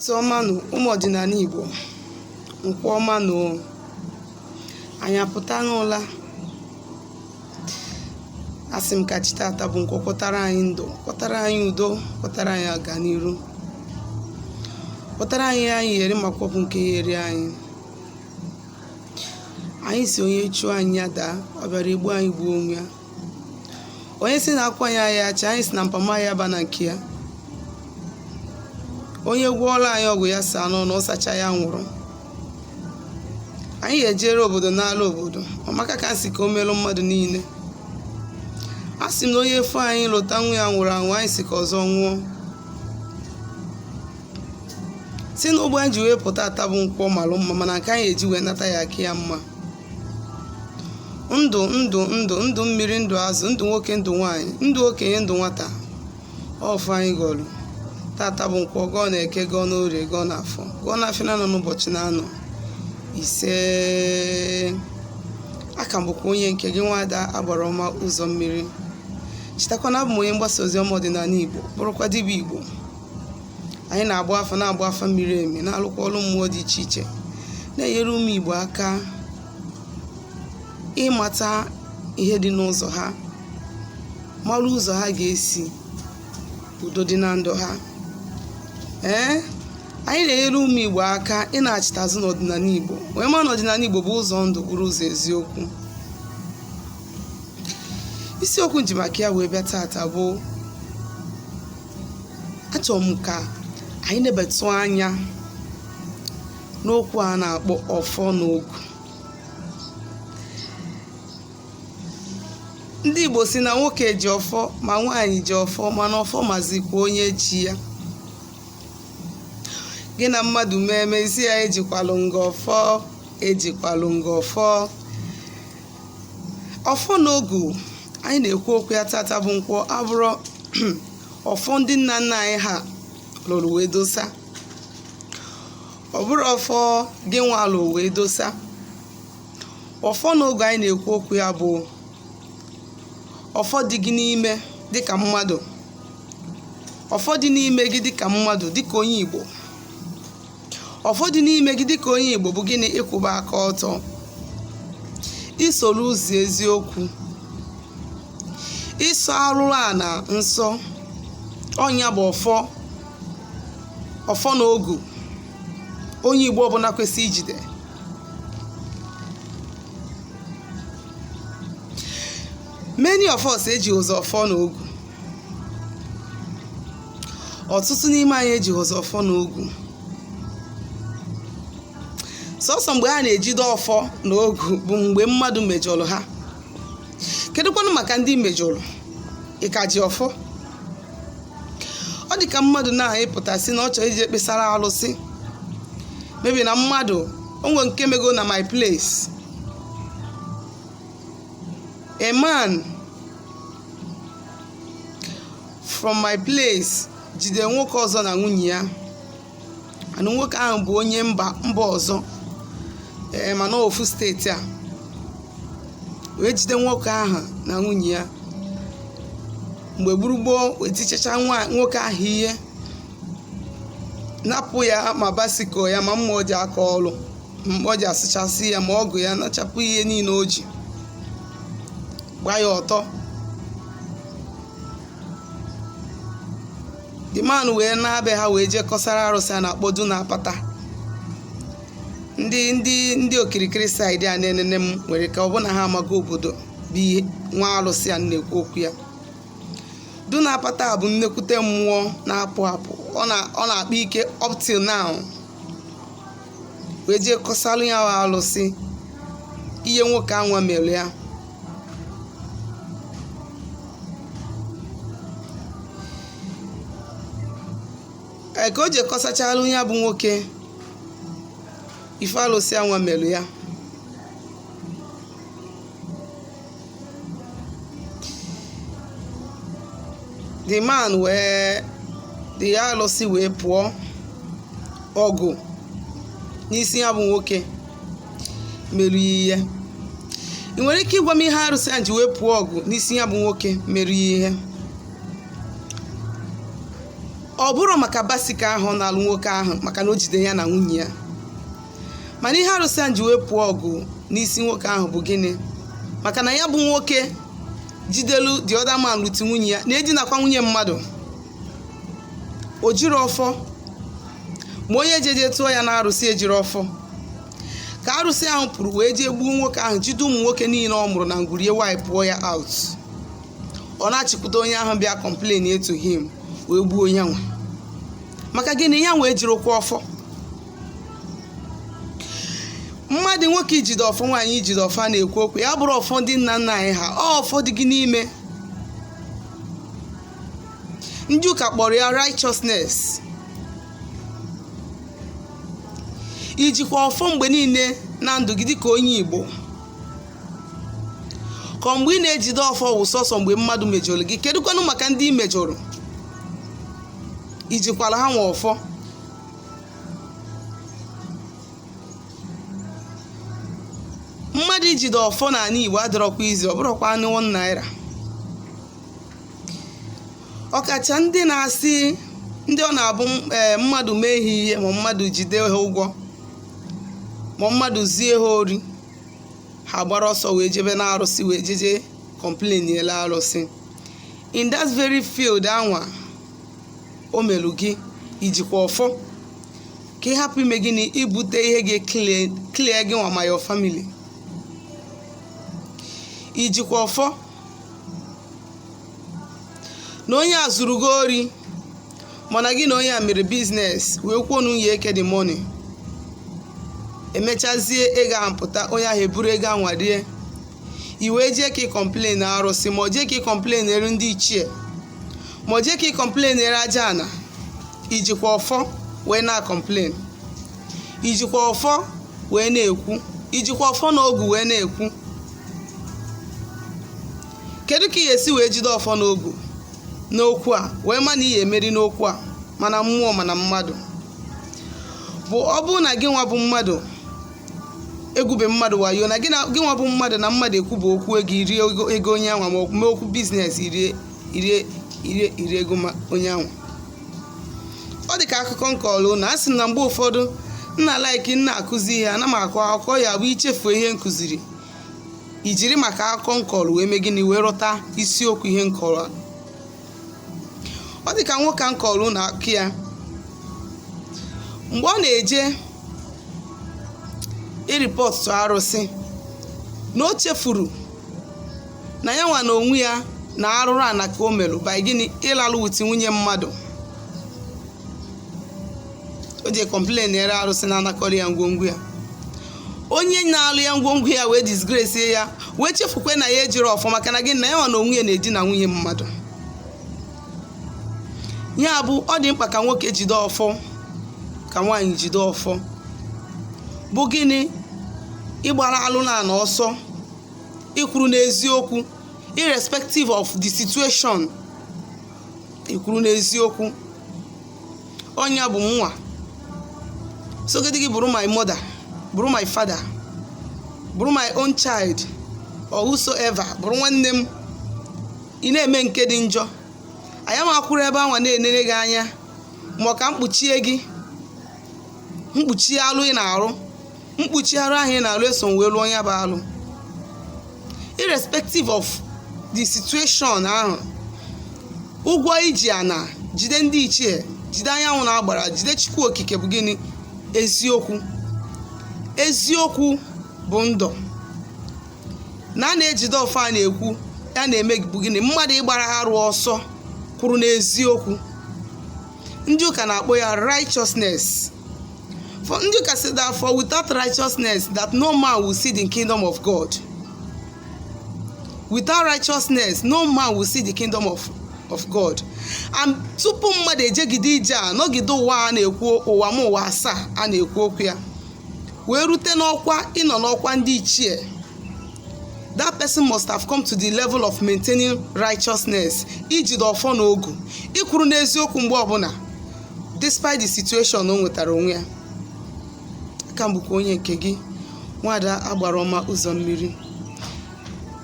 Ụtụtụ ọma nụ, ụmụ ọdịnala Igbo. Nkwọ ọma nụ. Anyị apụta n'ụla. Asị m ka chi tata bụ nkwọ kwọtara anyị ndụ, kwọtara anyị udo, kwọtara anyị ọganiru, kwọtara anyị ihe anyị eri ma kwọpụ nke ya eri anyị. Anyị si onye chụọ anyị ya daa, ọ bịara egbu anyị gbuo onwe ya. Onye si na akwa anyị ya acha, anyị si na mpama ya ba na nke ya. Onye gwọọla anyị ọgwụ ya saa n'ọnụ, ọ sacha ya nwụrụ. Anyị ga-ejere obodo n'ala obodo ọmaka ka si ka o melụ mmadụ niile. A sị m na onye fụ anyị lụta nwa ya nwụrụ anwụ, anyị si ka ọzọ nwụọ. Si na ụgbọ anyị ji wee pụta ata bụ nkwọ malụ mma, mana nke anyị eji wee nata ya aka ya mma. Ndụ ndụ ndụ ndụ mmiri, ndụ azụ, ndụ nwoke, ndụ nwaanyị, ndụ okenye, ndụ nwata. Ọfọ anyị gọlụ tata bụ nkwọ, gọọ na eke, gọọ na orie, gọọ na afọ, gọọ na afịa na-anọ n'ụbọchị na-anọ ise. Aka m bụkwa onye nke gị, nwaada agbara ọma ụzọ mmiri. Chetakwa na abụ m onye mgbasa ozi ọma ọdịnala Igbo, bụrụkwa dibịa Igbo. Anyị na-agba afa, na-agba afa miri emi, na-alụkwa ọrụ mmụọ dị iche iche, na-enyere ụmụ Igbo aka ịmata ihe dị n'ụzọ ha, mara ụzọ ha ga-esi udo dị na ndụ ha. Ee, anyị na-enyere ụmụ Igbo aka ịna-achịta azụ n'ọdịnala Igbo, wee ma na ọdịnala Igbo bụ ụzọ ndụ, bụrụ ụzọ eziokwu. Isiokwu nji maka ya wee bịa tata bụ, achọrọ m ka anyị nebatụ anya n'okwu a na-akpọ ọfọ na ogu. Ndị Igbo si na nwoke ji ọfọ ma nwaanyị ji ọfọ, mana ọfọ mazikwa onye ji ya. Gị na mmadụ mee emezi ya, ejikwalụ nga ọfọ, ejikwalụ nga ọfọ. Ọfọ na ogu anyị na-ekwu okwu ya tata bụ nkwọ abụrụ ọfọ ndị nna nna anyị ha lụrụ wee dosa. Ọ bụrụ ọfọ gị nwa lụrụ wee dosa. Ọfọ na ogu anyị na-ekwu okwu ya bụ ọfọ dị gị n'ime dịka mmadụ, ọfọ dị n'ime gị dịka mmadụ, dịka onye Igbo. Ọfọ dị n'ime gị dịka onye Igbo bụ gịnị? Ịkwụba aka ọtọ, isoro ụzọ eziokwu, ịsọ arụrụ ana nsọ. Ọnya bụ ọfọ, ọfọ na ogu onye Igbo ọbụla kwesị ijide. Many of us eji ụzọ ọfọ na ogu. Ọtụtụ n'ime anyị eji ụzọ ọfọ na ogu. Sọsọ mgbe ha na-ejide ọfọ na ogu bụ mgbe mmadụ mejọrọ ha. Kedụkwanụ maka ndị mejọrọ? Ị ka ji ọfọ? Ọ dị ka mmadụ na-ịpụta sị na ọ chọrọ iji ekpesara alụsị, maybe na mmadụ onwe nke mego na my place. A man from my place jide nwoke ọzọ na nwunye ya. Anụ nwoke ahụ bụ onye mba mba ọzọ, ee, mana ofu steeti a, wee jide nwoke ahụ na nwunye ya. Mgbe gburugburu wee tichacha nwoke ahụ ihe, napụ ya ma bicycle ya, ma mma o ji aka ọrụ, mgbe o ji asụchasị ya, ma ọgụ ya, nachapụ ihe niile o ji, gbaa ya ọtọ. The man wee na-abịa ha wee jee kọsara arụsị a na-akpọ du na apata. Ndị okirikiri side a na-enene m nwere ka ọ bụ na ha amago obodo bụ ihe nwa arụsị a na-ekwu okwu ya. Du na apata bụ nnekwute mmụọ na-apụ apụ, ọ na-akpa ike up till now. Wee jee kọsalụ ya alụsị ihe nwoke anwa mere ya. Ee, ka o ji kọsachalụ ya bụ nwoke ife alụsị anwa mere ya, the man wee, the alụsị wee pụọ ọgụ n'isi ya bụ nwoke mere ihe. Ị nwere ike ịgwa m ihe arụsị a ji wee pụọ ọgụ n'isi ya bụ nwoke mere ihe? Ọ Ọ bụrụ maka basika ahụ ọ na-alụ nwoke ahụ, maka na o jide ya na nwunye ya. Mana ihe arụsị ahụ ji wee pụọ ọgụ n'isi nwoke ahụ bụ gịnị? Maka na ya bụ nwoke jidelu the other man with nwunye ya, na-edinakwa nwunye mmadụ. O jiri ọfọ, ma onye jeje tụọ ya na arụsị ejiri ọfọ. Ka arụsị ahụ pụrụ wee jee gbuo nwoke ahụ, jide ụmụ nwoke niile ọ mụrụ na ngwurie wipe pụọ ya out. Ọ na-achịpụta onye ahụ bịa complain to him, wee gbuo ya nwa. Maka gịnị? Ya wee jiri okwu ọfọ. Mmadụ nwoke ijide ọfọ, nwaanyị ijide ọfọ, a na-ekwu okwu ya bụrụ ọfọ ndị nna nna anyị ha, ọ ọfọ dị gị n'ime. Ndị ụka kpọrọ ya righteousness. Ijikwa ọfọ mgbe niile na ndụ gị dịka onye Igbo, ka mgbe ị na-ejide ọfọ wụ sọsọ mgbe mmadụ mejọrọ gị? Kedụkwanụ maka ndị ị mejọrọ? Ijikwara ha nwe ọfọ? Mmadụ ijide ọfọ n'ala Igbo adịrọkwa izi, ọ bụrọkwa anụ ₦1. Ọkacha ndị na-asị, ndị ọ na-abụ mmadụ mee ha ihe, ma mmadụ jide ha ụgwọ, ma mmadụ zie ha ori, ha gbara ọsọ wee jebe n'arụsị, wee jeje complain ele arụsị. In that very field anwa o melu gị, ijikwa ọfọ ka ị hapụ ime gịnị? Ibute ihe ga-clear gị nwa ma your family. Ijikwa ọfọ na onye a zuru gị ori, mana gị na onye a mere business wee kwuo na nwunye eke the money, emechazie ego ahụ pụta, onye ahụ eburu ego ahụ rie, i wee jee ka ị complain arụsị, ma ọ jee ka ị complain eru ndị ichie, ma ọ jee ka ị complain eru aja ana? Ijikwa ọfọ wee na-complain? Ijikwa ọfọ wee na-ekwu? Ijikwa ọfọ na ogu wee na-ekwu? Kedu ka ị ga-esi wee jide ọfọ na ogu n'okwu a, wee ma na ị ga-emeri n'okwu a, mana mmụọ mana mmadụ? Bụ ọ bụrụ na gị nwa bụ mmadụ egwube mmadụ wayo, na gị nwa bụ mmadụ na mmadụ ekwuba okwu ego, iri ego onye anwa, ma ọ mee okwu business, irie irie irie iri ego onye anwa. Ọ dị ka akụkọ nkọlụ na a sị na mgbe ụfọdụ nna like nna akụzi ihe, ana m akọ akụkọ ya bụ ichefuo ihe nkụziri, ijiri maka akụkọ nkọlụ wee mee gịnị? Wee rọta isiokwu ihe nkọlụ. Ọ dị ka nwoke nkọlụ na akụ ya mgbe ọ na-eje ịreport arụsị, na o chefuru na ya nwa na onwe ya na arụrụ ana ka o merụ by gịnị? Ịlalụ with nwunye mmadụ. O ji complain ere arụsị na-anakọrọ ya ngwongwo ya. Onye na-alụ ya ngwongwo ya wee disgrace ya, wee chefukwe na ya ejiri ọfọ, maka na gịnị? Na ya nwa na onwe ya na-edina nwunye mmadụ. Ya bụ, ọ dị mkpa ka nwoke jide ọfọ, ka nwaanyị jide ọfọ. Bụ gịnị? Ịgbara alụ na ana ọsọ, ikwuru n'eziokwu irrespective of the situation, ikwuru n'eziokwu. Ọnya bụ nwa sogede gị, bụrụ my mother, bụrụ my father, bụrụ my own child or whosoever, bụrụ nwanne m, ị na-eme nke dị njọ, anyị ma akwụrụ ebe anwa na-enere gị anya, ma ọ ka mkpuchie gị, mkpuchi alụ ị na-arụ, mkpuchi arụ ahụ ị na-arụ eso wee lụọ ya bụ alụ, irrespective of the situation ahụ. Ụgwọ iji ana jide ndị ichie, jide anyanwụ na agbara, jide Chukwu Okike bụ gịnị? Eziokwu. Eziokwu bụ ndụ. Na a na-ejide ọfọ a na-ekwu ya na-eme bụ gịnị? Mmadụ ịgbara ha arụ ọsọ, kwuru n'eziokwu. Ndị ụka na-akpọ ya righteousness. For ndị ụka say that for without righteousness that no man will see the kingdom of God. Without righteousness no man will see the kingdom of God. And tupu mmadụ ejegide ije a nọgide ụwa a na-ekwu, ụwa m ụwa asaa a na-ekwu okwu ya, wee rute n'ọkwa ịnọ n'ọkwa ndị ichie, that person must have come to the level of maintaining righteousness, ijide ọfọ na ogu, ikwuru n'eziokwu mgbe ọbụla, despite the situation o nwetara onwe ya. Aka m bụkwa onye nke gị, Nwada Agbara Ọma Ụzọ Mmiri.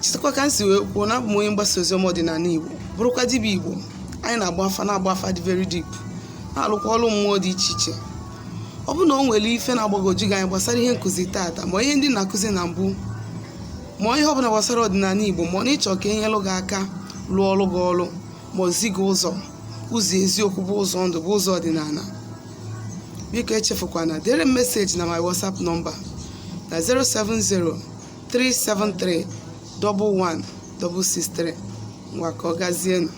Chetakwa ka m si wee kwuo na abụ m onye mgbasa oziọma ọdịnala Igbo, bụrụkwa dibịa Igbo. Anyị na-agba afa, na-agba afa dị very deep. Na-alụkwa ọrụ mmụọ dị iche iche. Ọ bụrụ na o nwere ife na-agbagwoju gị anya gbasara ihe nkụzi tata, ma ihe ndị na-akụzi na mbụ, ma ihe ọbụla gbasara ọdịnala Igbo, ma ọ na ịchọ ka e nyelụ gị aka lụọ ọrụ gị ọrụ, ma ọ zi gị ụzọ, ụzọ eziokwu bụ ụzọ ndụ, bụ ụzọ ọdịnala, biko echefukwana dere m message na my WhatsApp number na 070 373 11 663. Ngwa, ka ọ gazienụ.